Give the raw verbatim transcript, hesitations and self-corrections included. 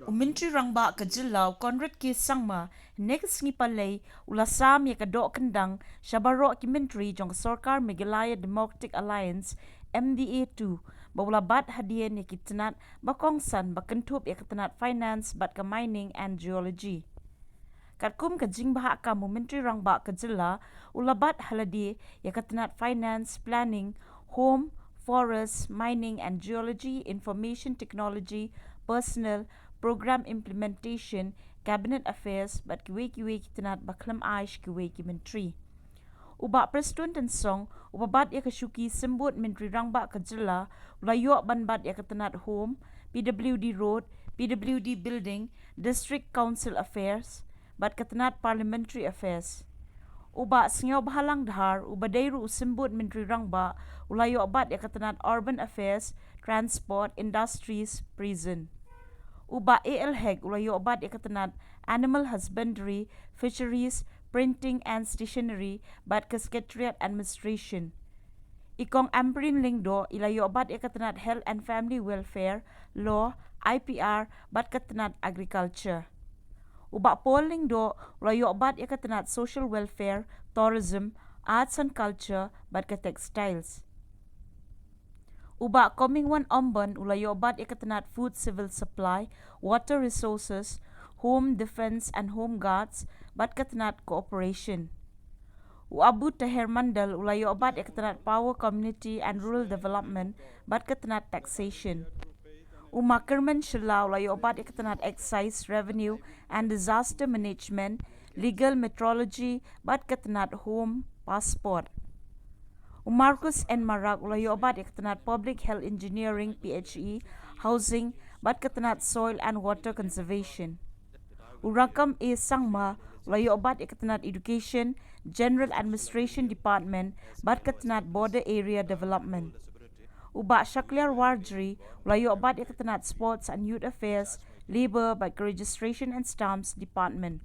U Myntri Rangbah ka Jylla u Conrad K Sangma, hynne ka sngi Palei, u la sam ïa ka doh kyndang sha baroh ki Myntri jong ka Sorkar Meghalaya Democratic Alliance, M D A two, ba u la bat hadien ïa ki tnat ba kongsan ba kynthup ïa ka tnat Finance bad ka Mining and Geology. Katkum ka jingbahkam u Myntri Rangbah ka Jylla, u la bat ha lade ïa ka tnat Finance, Planning, Home, Forest, Mining and Geology, Information Technology, Personnel, Program Implementation, Cabinet Affairs bad kiwei kiwei ki tnat ba khlem aish kiwei ki Myntri. U Bah Prestone Tynsong, uba bat ïa ka shuki Symbud Myntri Rangbah ka Jylla, u la ïoh ban bat ïa ka tnat Home, P W D Road, P W D Building, District Council Affairs bad ka tnat Parliamentary Affairs. U Bah Sniawbhalang Dhar, uba dei ruh u Symbud Myntri Rangbah, u la ïoh bat ïa ka tnat Urban Affairs, Transport, Industries, Prison. U Bah A L Hek, u la ïoh bat ïa ka tnat Animal Husbandry, Fisheries, Printing and Stationery bad ka Secretariat Administration. I Kong Ampareen Lyngdoh, i la ïoh bat ïa ka tnat Health and Family Welfare, Law, I P R bad ka tnat Agriculture. U Bah Paul Lyngdoh, u la ïoh bat ïa ka tnat Social Welfare, Tourism, Arts and Culture bad ka Textiles. U Bah Comingone Ymbon, u la ïoh bat ïa ka tnat Food Civil Supply, Water Resources, Home Defence and Home Guards bad ka tnat Cooperation. U Abu Taher Mondal, u la ïoh bat ïa ka tnat Power, Community and Rural Development bad ka tnat Taxation. U Makerman Shylla, u la ïoh bat ïa ka tnat Excise, Revenue and Disaster Management, Legal, Metrology bad ka tnat Home, Passport. U Marcus N Marak, u la ïoh bat ïa ka tnat Public Health Engineering, P H E, Housing bad ka tnat Soil and Water Conservation. U Rakkam A Sangma, u la ïoh bat ïa ka tnat Education, General Administration Department bad ka tnat Border Area Development. U Bah Shakliar Warjri, u la ïoh bat ïa ka tnat Sports and Youth Affairs, Labour bad ka Registration and Stamps Department.